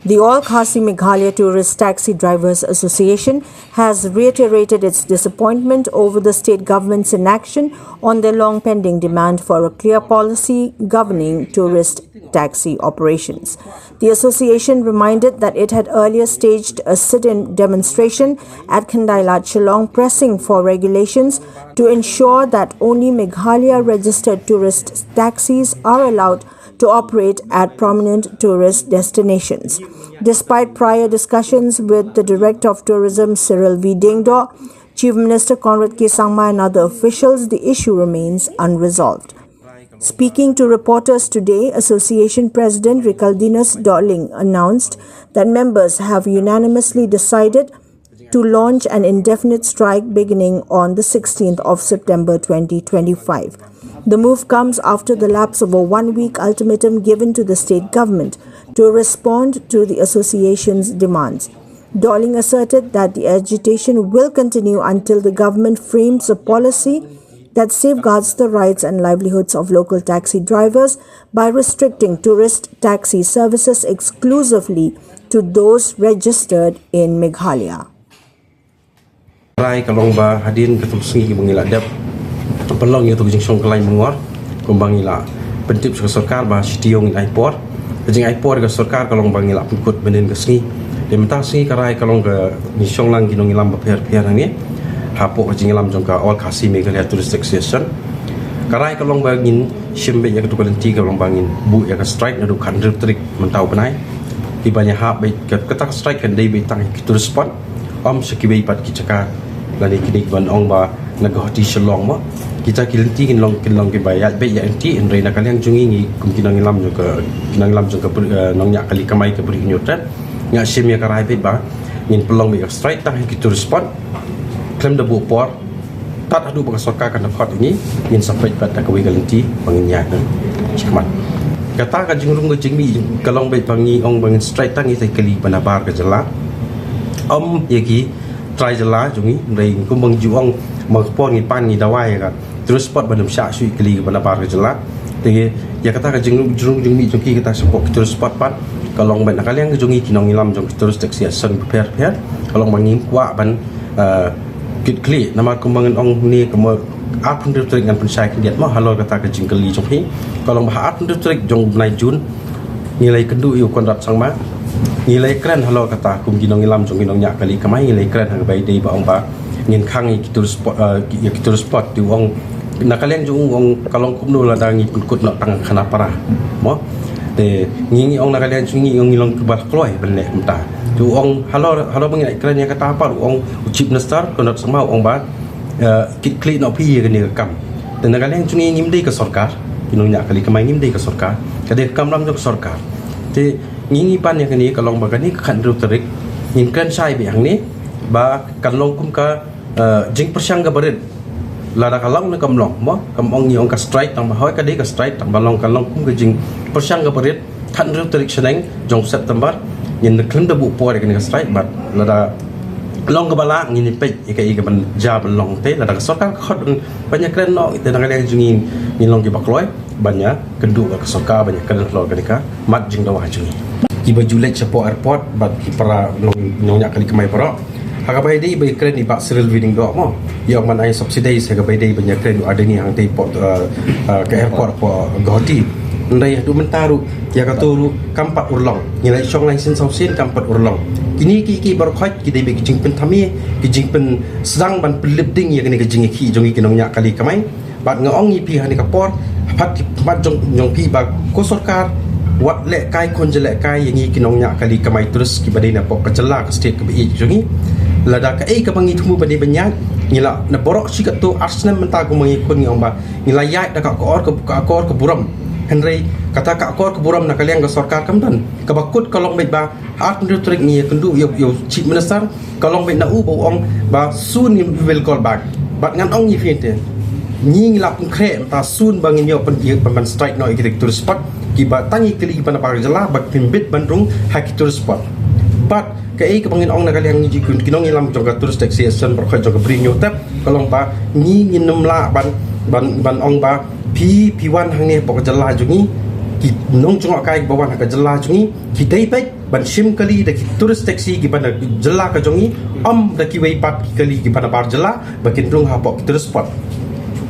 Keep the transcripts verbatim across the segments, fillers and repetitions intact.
The All Khasi Meghalaya Tourist Taxi Drivers Association has reiterated its disappointment over the state government's inaction on their long pending demand for a clear policy governing tourist taxi operations. The association reminded that it had earlier staged a sit in demonstration at Khandailat, Shillong, pressing for regulations to ensure that only Meghalaya registered tourist taxis are allowed to operate at prominent tourist destinations. Despite prior discussions with the Director of Tourism, Cyril V. Diengdoh, Chief Minister Conrad K. Sangma, and other officials, the issue remains unresolved. Speaking to reporters today, Association President Rikaldinus Dohling announced that members have unanimously decided to launch an indefinite strike beginning on the sixteenth of September twenty twenty-five. The move comes after the lapse of a one week ultimatum given to the state government to respond to the association's demands. Dohling asserted that the agitation will continue until the government frames a policy that safeguards the rights and livelihoods of local taxi drivers by restricting tourist taxi services exclusively to those registered in Meghalaya. Rai ka long ba hadien ka tum sngi ba ngi la dep pynlong ïa tu ka jingshong ka lain mangor kumba ngi la pyntip sha ka sorkar ba shi taïew ngin ai por. Ka jingai por ka sorkar ka long ba ngi la pynkut mynnin ka sngi. Te mynta sngi ka rai ka long ka ngi shong lang ki nongïalam ba pher pher hangne hapoh ka jingïalam jong ka All Khasi Meghalaya Tourist Association. Ka rai ka long ba ngin shim beit ïa katu ka lynti ka long ba ngin buh ïa ka strike naduh khathynriew tarik mynta u bnai. Kiba ïa hap beit kata ka strike kan dei beit tang ki tourist spot. Ym sha kiwei pat ki jaka lane kine kiban ong ba na Guwahati Shillong mo. Kita ki lynti kin long kin long kiba ïaid beit ïaid lynti hynrei na ka liang jong ngi ngi kum ki nongïalam jong ka ki nongïalam jong ka bri- eh, nongñiah kali kamai ka Bri Hynñiewtrep. Nga shim ïa ka rai beit ba ngin pynlong beit ïa ka strike tang ha ki tourist spot. Khlem da buh por tad haduh ba ka sorkar kan da khot ïa ngi ngin sa peit pat da kawei ka lynti ba ngin ïaid na shakhmat. Kata ka jingrung ka jingmih ka long beit ba ngi ong ba ngin strike tang ïa ki kali ba na bar ka jylla. Ym ïa ki trai jylla jong ngi hynrei kum ba ngi ju ong ba ka por ngi pan ngi dawa ïa ka tourist spot ban ym shah shuh ïa ki kali ba na bar ka jylla. Te ïa kata ka jingrung jingrung jingmih jong ki kata shapoh ki tourist spot pat ka long beit na ka liang ka jong ngi ki nongïalam jong ki tourist taxi association bapher bapher ka long ba ngim kwah ban eh, kit khlieh namar kumba ngan ong ne kumba arphew hynriew tarik ngan pynshai khyndiat mo halor kata ka jingkylli jong phi. Ka long ba ha arphew hynriew tarik jong u bnai Jun ngi la ïakynduh ïa u Conrad Sangma. Ngi la ïakren halor kata kum ki nongïalam jong ki nongñiah kali kamai ngi la ïakren ha kaba ïadei ba ong ba ngin khang ïa ki tourist spot, eh, ïa ki tourist spot te u ong na ka liang jong u ong ka long kumno lada ngi pynkut noh tang khana para mo. Te ngi ngi ong na ka liang jong ngi ong ngi long kiba kloi ban leh mynta. Te u ong halor halor ba ngi la ïakren ïa kata pat u ong u Chief Minister Conrad Sangma u ong ba eh, kit khlieh noh phi ïa kane ka kam. Te na ka liang jong ngi ngim dei ka sorkar ki nongñiah kali kamai ngim dei ka sorkar. Ka dei ka kamram jong ka sorkar. Te ngi ngi pan ïa kane ka long ba kane ka khathynriew tarik ngin kren shai beit hangne ba kan long kum ka eh, jingpyrshang kaba rit. Lada ka long ne kam long mo kam ong ngi ong ka strike tang ba hoi ka dei ka strike tang ba long ka long kum ka jingpyrshang kaba rit. Khathynriew tarik shaneng jong September ngin da khlem da buh por ïa kane ka strike bad lada long kaba lah ngin ïa peit ïa kaei kaban jia ban long te lada ka sorkar ka khot ban ïakren noh te na ka liang jong ngi ngin long kiba kloi ban ïakynduh bad ka sorkar ban ïakren halor kane ka mat jingdawa jong ngi. Kiba ju leit shapoh airport bad ki para nong nongñiah kali kamai baroh. Ha kaba ïadei ba ïakren i Bah Cyril V. Diengdoh mo. Ïa ong ban ai subsidize ha kaba ïadei ban ïakren u Adani hangtei hapoh eh, eh, ka airport hapoh Guwahati. Hynrei haduh mynta ruh ïa kato ruh kam pat urlong. Ngi la shong lai sien saw sien kam pat urlong. Kine ki ki baroh khoit ki dei beit ki jingpynthame ki jingpynsdang ban pynlip ding ïa kane ka jingïakhih jong ngi ki nongñiah kali kamai. Bad nga ong ïa phi ha kane ka por ha pat ki khmat jong jong phi ba ko sorkar wat lehkai khun jlehkai ïa ngi ki nongñiah kali kamai tourist kiba dei napoh ka jylla ka state kaba ïeit jong ngi. Lada kaei kaba ngi thmu ba dei ban ïaid ngi la na baroh shi katto ar snem mynta kumba ngi khun ngi ong ba ngi la ïaid da ka akor ka ka akor ka burom. Hynrei kata ka akor ka burom na ka liang ka sorkar kam don. Kaba kut ka long beit ba ha arphew hynriew tarik ngi ïakynduh ïa u ïa u Chief Minister ka long beit na u ba u ong ba soon we will call back. Bad ngan ong ïa phi te ngi ngi la pynkhreh mynta soon ba ngin ïoh pyn ïa pyn ban strike noh ïa kita ki tourist spot kiba tang ïa ki kali kiba na bar jylla ba kim bit ban rung ha ki tourist spot. Bad kaei kaba ngin ong na ka liang ngi ji ki nongïalam jong ka Tourist Taxi Association baroh khoit jong ka Bri Hynñiewtrep ka long ba ngi ngin ym lah ban ban ban ong ba phi phi wan hangne hapoh ka jylla jong ngi Ki nongjngohkai ba wan ha ka jylla jong ngi ki dei beit ban shim kali da ki tourist taxi kiba na jylla ka jong ngi, ym da kiwei pat ki kali kiba na bar jylla ba kin rung hapoh ki tourist spot.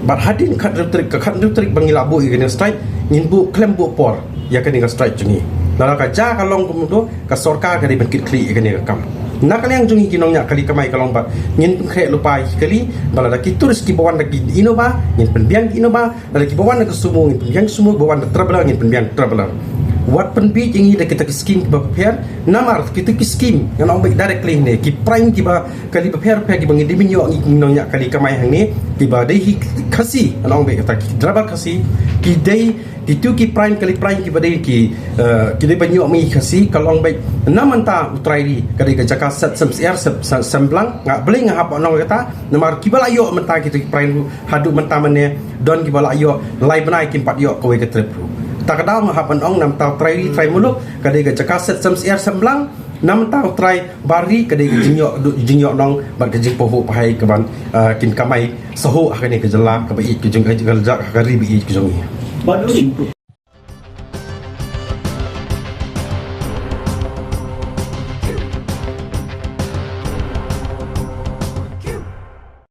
Bad hadien khathynriew tarik, ka khathynriew tarik ba ngi la buh ïa kane ka strike, ngin buh khlem buh por ïa kane ka strike jong ngi. Lada ka jia ka long kumto, ka sorkar ka dei ban kit khlieh ïa kane ka kam. Na ka liang jong ngi ki nongñiah kali kamai ka long ba ngin pynkhreh lypa ïa ki kali, ba lada ki tourist kiba wan da ki Innova, ngin pynbiang ki Innova, lada kiba wan da ka sumo, ngin pynbiang sumo, kiba wan da traveller, ngin pynbiang traveller. Wat pynbieit ïa ngi da kita ki skim kiba pher, namar kita ki skim, ngan ong beit directly ne, ki prank kiba kali bapher bapher kiba ngi dei ban ïoh ngi ki nongñiah kali kamai hangne, kiba dei hi Khasi, ngan ong beit kata ki driver Khasi, ki dei, kitu ki prank kali prank kiba dei ki, eh, ki dei ban ïoh ngi Khasi, ka long beit na mynta u trai ri, ka dei ka jaka set sem syiar, sem, sem, semblang, nga balei nga hap ban ong kata, namar kiba la ïoh mynta kitu ki prank ruh, haduh mynta mynne, don kiba la ïoh lai bnai kim pat ïoh kawei ka trip ruh. Ta ka daw nga hap ban ong na mynta u trai ri trai muluk, ka dei ka jaka set sem syiar semblang, na mynta u trai bar ri ka dei ka jingïoh, jingïoh nong bad ka jingpynhuh pynhai ka ban, ah, kin kamai sahuh ha kane ka jylla kaba ïeit ka jong, ka jylla, ka ri ba ïeit ka jong ngi. Ba dei